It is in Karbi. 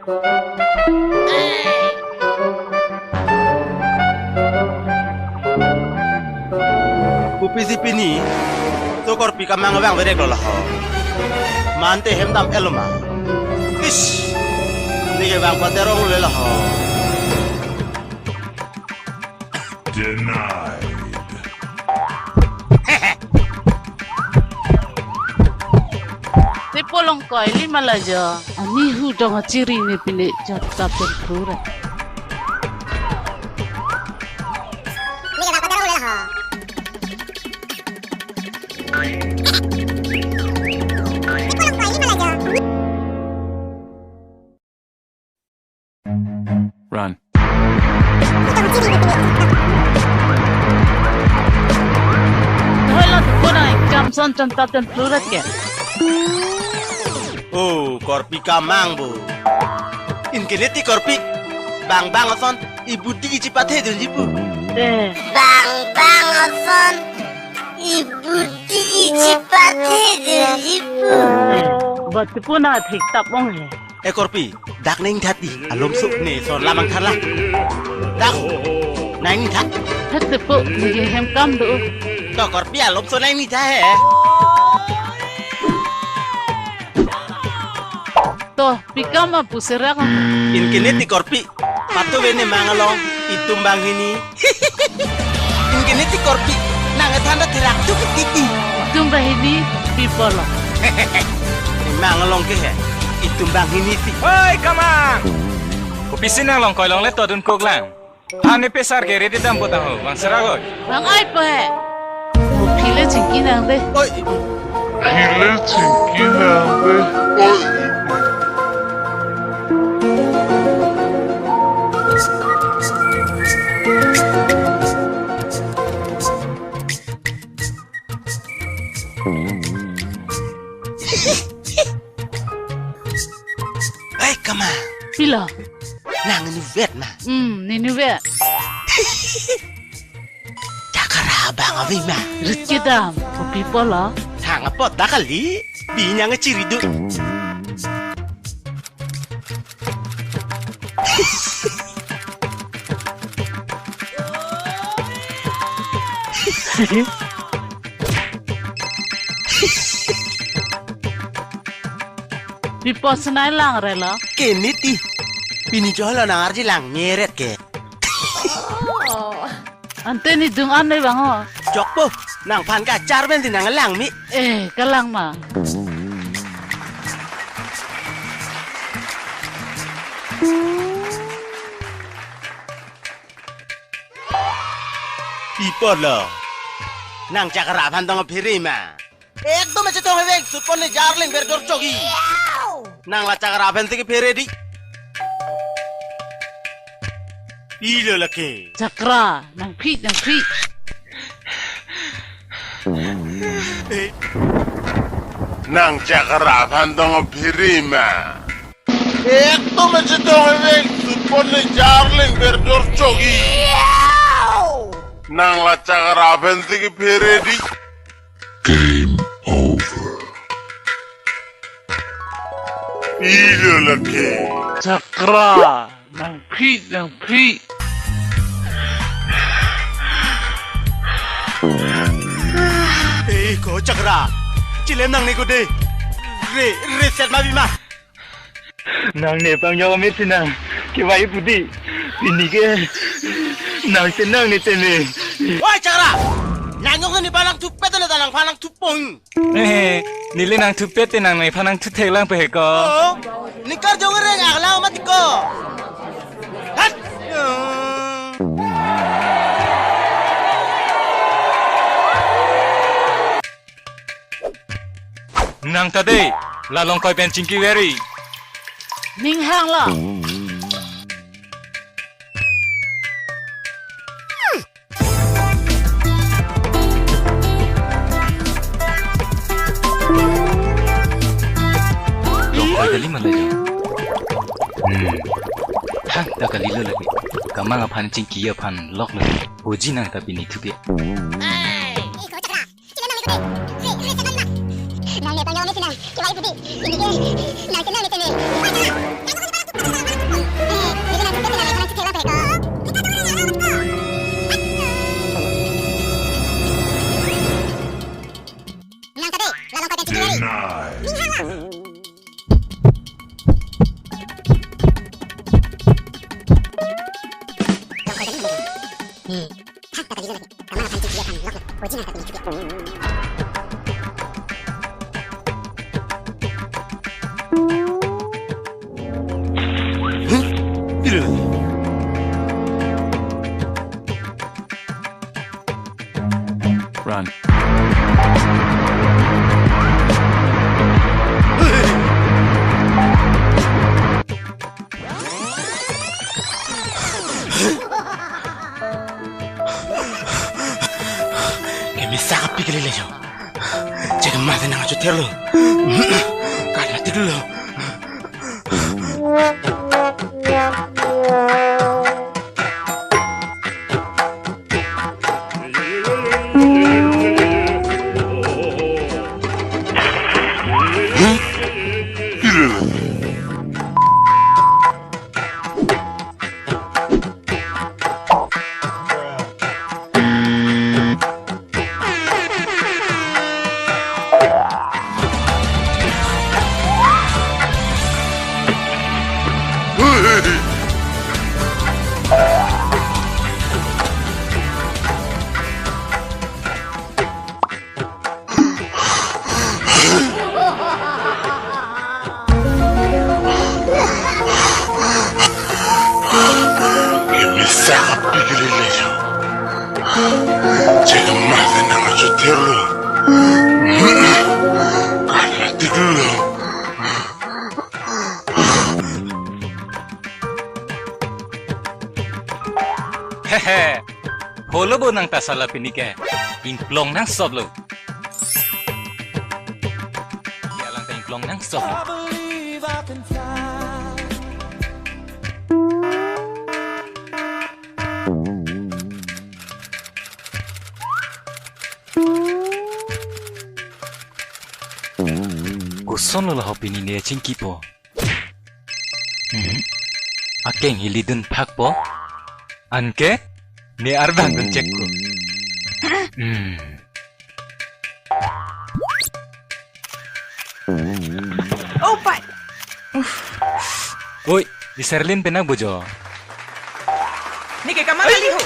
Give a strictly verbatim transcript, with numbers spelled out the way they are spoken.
Kopisi pini, so korpi kamang vang verek lo laho. Mante hem dam-et lo ma. Ish, neke vang paterong lo laho. Denied. Tepo along koi li ma la jo. Ani hu dong achiri ne pine chap tap pen pura. Run. Hoy lo, tu kono kam son chon tap chon plurat ke. Oh, korpi kamang bo. Ingkene ti korpi. Bang bang ason, ibuti ichi pathe dun jipu. Eh. Bang bang ason, ibuti ichi pathe dun jipu. Eh, bat tu puna thik tap ong he. Eh korpi, dak neng thati, alomso ne son lamang tharla. Dak, neng tha. Tha tepo, neke hem kam do. To korpi alomso neng ni tha he. To, pi kam apu serak. Ingkene ti korpi, patu vene mang along, itum banghini. Ingkene ti korpi, nang ethan ta therak tu ketiti. Itum banghini, pi apot lo. Mang along ke he, itum banghini ti. Oi, kamang! Kopisi nang along koi longle to dun kok lang. Ani pesar ke ready dam potang ho, bang serak oi. Bang ai po he. Mo phile chingki nang de. Oi. Phile chingki nang de. Oi. Ai, kama. Pilo. Nang nuvet ma. Hmm, ne nuvet. Chakra bang avi ma. Rit kedam, kopi apot lo. Thang apot ta kali. Pi nang chiri do. Pi apot senai lang re lo. Kene ti. Pini cholo nang arji lang meret ke. Oh. Ante ne dung an noi bang ho. Chokpo, nangphan kachar pen ti nang lang mi. Eh, kalang ma. Pi apot lo. Nang chakra aphan tong phere ma. Ekdom achetong heveng, sut pon le jar leng ber dor chogi. Nang la chakra aphan si kephere di. Pilo lake. Chakra, nang phi, nang phi. Eh. Nang chakra aphan tong phere ma. Ekdom achetong heveng, sut pon le jar leng ber dor chogi. Nang la chakra aphan si kephere di. Game over. Pilo lake. Chakra, nang phi, nang phi. Eh, ko Chakra. Chilem nangne ko de. Re, reset ma bi ma. Nang nephan jok amit si nang kevai pu di. Pini ke nang si nang ne teme. Oi Chakra! Nang jok nephan nangthupet le ta nangphan nangthupong. Eh, neli nangthupet te nang nephan nangthuthek lang pe he ko. Oh, ne karjong reng aklang mati ko. Hat! Nang ta de, la along koi pen chingki veri. Ning hang lo. Along koi kali ma la jo. Hmm. Hang ta kali lo lagi. Kamang aphan chingki aphan lok lo. Hoji nang ta pini thuke. Hey! Nang nephan jok amit si nang kevai pu di. Pini ke nang si nang ne teme. Oi, nang. thelo. Kala tiklo. Kemesa kapikili lejo. Cek emas nang achuterlo. Kala tiklo. Hehe. Holo bo nang ta sala pini ke. Ingplong nang stop lo. Ya lang ta ingplong nang stop lo. Koson lo laho pini ne chingkipo. Mhm. Akeng hilidun phakpo. Anke ne arbang dun chekko. Hmm. Oh, pai. Oi, di Serlin penak bojo. Neke kamang ali ho.